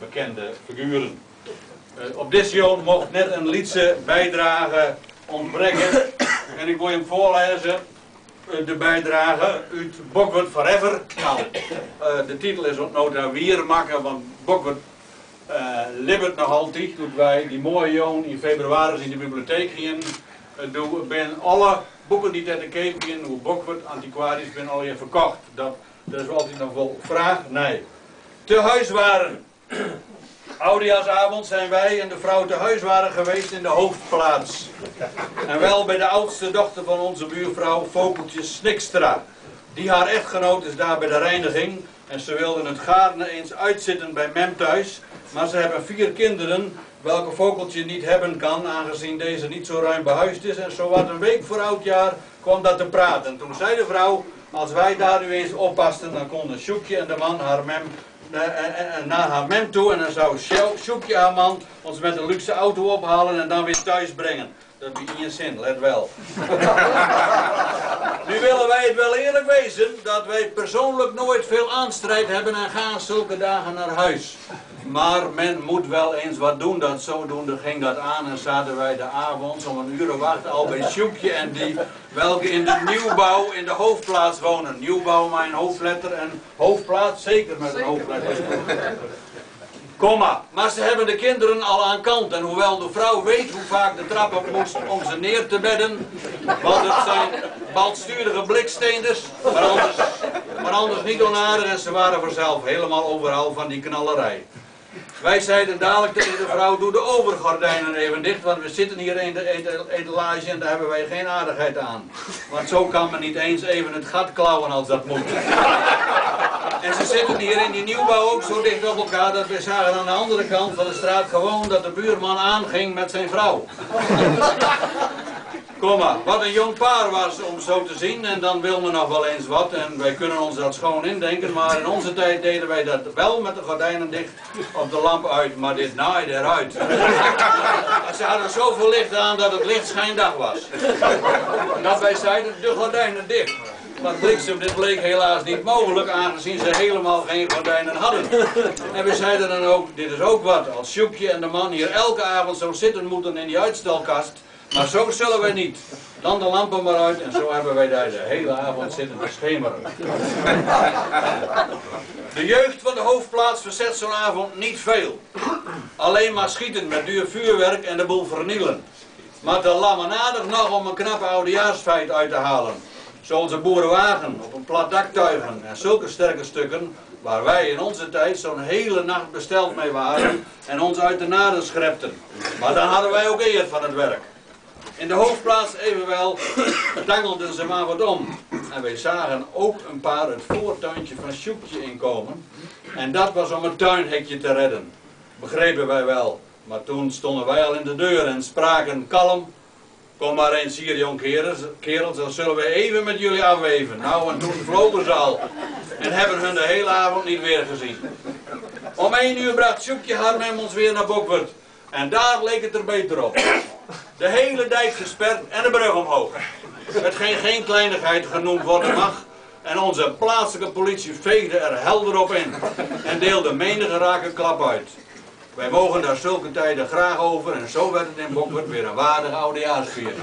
bekende figueren. Op dizze jûn mocht net in lytse bydrage ûntbrekke en ik wol jim foarlêze de bydrage út Bokwert Forever. No, de titel is oant no ta wier makke, want Bokwert libbet noch altyd. Doe't wy dy moaie jûn yn febrewaris yn de biblioteek hienen, doe binne alle boeken dy't dêr te keap wienen oer Bokwert, antikwarysk, binne allegear ferkocht. Dat, der is altyd noch wol fraach nei. Te huiswaren. Oudejaarsavond zijn wij en de vrouw te huiswaren geweest in de hoofdplaats. En wel bij de oudste dochter van onze buurvrouw, Vogeltje Snikstra. Die haar echtgenoot is daar bij de reiniging en ze wilden het gaarne eens uitzitten bij mem thuis. Maar ze hebben vier kinderen, welke Vogeltje niet hebben kan, aangezien deze niet zo ruim behuisd is. En zowat een week voor oudjaar kwam dat te praten. Toen zei de vrouw, als wij daar nu eens oppasten, dan konden Sjoekje en de man haar mem naar haar mem toe en dan zou Sjoekje haar man ons met een luxe auto ophalen en dan weer thuis brengen. Dat wie ien sin, let wel. Nu willen wij het wel eerlijk wezen dat wij persoonlijk nooit veel aanstrijd hebben en gaan zulke dagen naar huis. Maar men moet wel eens wat doen, dat zodoende ging dat aan en zaten wij de avonds om een uur of 8 al bij Sjoekje en die, welke in de nieuwbouw in de hoofdplaats wonen. Nieuwbouw met een hoofdletter en hoofdplaats zeker met een hoofdletter. Komma. Maar ze hebben de kinderen al aan kant. En hoewel de vrouw weet hoe vaak de trap op moest om ze neer te bedden, want het zijn baltsturige bliksteenders, maar anders niet onaardig en ze waren vanzelf helemaal overal van die knallerij. Wij zeiden dadelijk tegen de vrouw, doe de overgordijnen even dicht, want we zitten hier in de etalage en daar hebben wij geen aardigheid aan. Want zo kan men niet eens even het gat klauwen als dat moet. En ze zitten hier in die nieuwbouw ook zo dicht op elkaar dat we zagen aan de andere kant van de straat gewoon dat de buurman aanging met zijn vrouw. Komma, wat een jong paar was om zo te zien en dan wil men nog wel eens wat en wij kunnen ons dat schoon indenken, maar in onze tijd deden wij dat wel met de gordijnen dicht of de lamp uit, maar dit naaide eruit. Ze hadden zoveel licht aan dat het licht schijndag was. Dat wij zeiden, de gordijnen dicht. Maar bliksem, dit bleek helaas niet mogelijk, aangezien ze helemaal geen gordijnen hadden. En we zeiden dan ook, dit is ook wat, als Sjoekje en de man hier elke avond zo zitten moeten in die uitstelkast, maar zo zullen wij niet. Dan de lampen maar uit en zo hebben wij daar de hele avond zitten te schemeren. De jeugd van de hoofdplaats verzet zo'n avond niet veel. Alleen maar schieten met duur vuurwerk en de boel vernielen. Maar te lammenadig nog om een knappe oudejaarsfeit uit te halen. Zoals een boerenwagen op een plat dak tuigen en zulke sterke stukken waar wij in onze tijd zo'n hele nacht besteld mee waren en ons uit de naden schrepten. Maar dan hadden wij ook eer van het werk. In de hoofdplaats evenwel tangelden ze maar wat om. En wij zagen ook een paar het voortuintje van Sjoekje inkomen. En dat was om het tuinhekje te redden. Begrepen wij wel. Maar toen stonden wij al in de deur en spraken kalm. Kom maar eens hier, jong kerels, dan zullen we even met jullie afweven. Nou, en toen vlogen ze al. En hebben hun de hele avond niet weer gezien. Om 1 uur bracht Sjoekje haar mem ons weer naar Bokwert. En daar leek het er beter op. De hele dijk gesperd en de brug omhoog. Hetgeen geen kleinigheid genoemd worden mag. En onze plaatselijke politie veegde er helder op in. En deelde menige rake klap uit. Wij mogen daar zulke tijden graag over. En zo werd het in Bokwert weer een waardige oudejaarsviering.